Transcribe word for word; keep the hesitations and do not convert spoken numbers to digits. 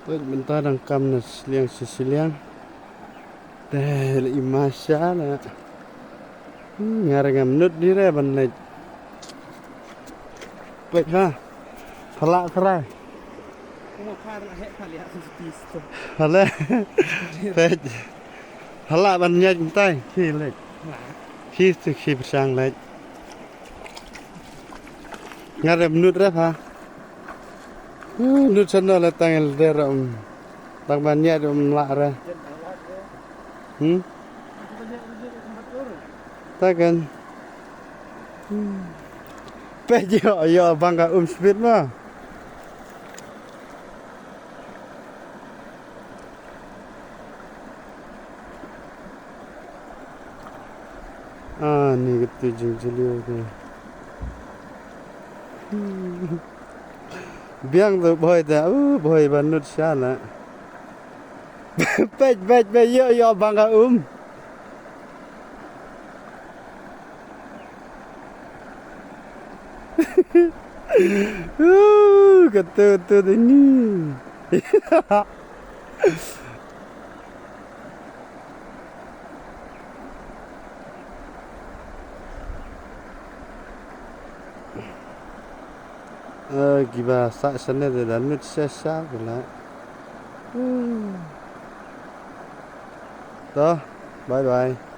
Peit mynta dang kam na shiliang shi shiliang. Te la i ma sha la. Hmm, nga re ngam nud di re ban leit. Peit ha. Phala trai. Phala. Peit. Phala ban nyai mynta. Khi leit. Khi tu khi pyrshang leit. Nga re nud re ha. Hmm, nud sano le tang el der um. Tang ban nyai um la re. Hmm? Ta kan. Hmm. Pe yo yo bang ka um speed ma. Ah, ni katu jingjylliew te. Biang tu bhoi te, uh, bhoi ban nud sha la. Peit, peit, peit, yo, yo, bang ka um. Uh, katu, tu, tu, ni. Eh, kiba sah shane te da nud sha sha kala. Hmm. To, bye bye.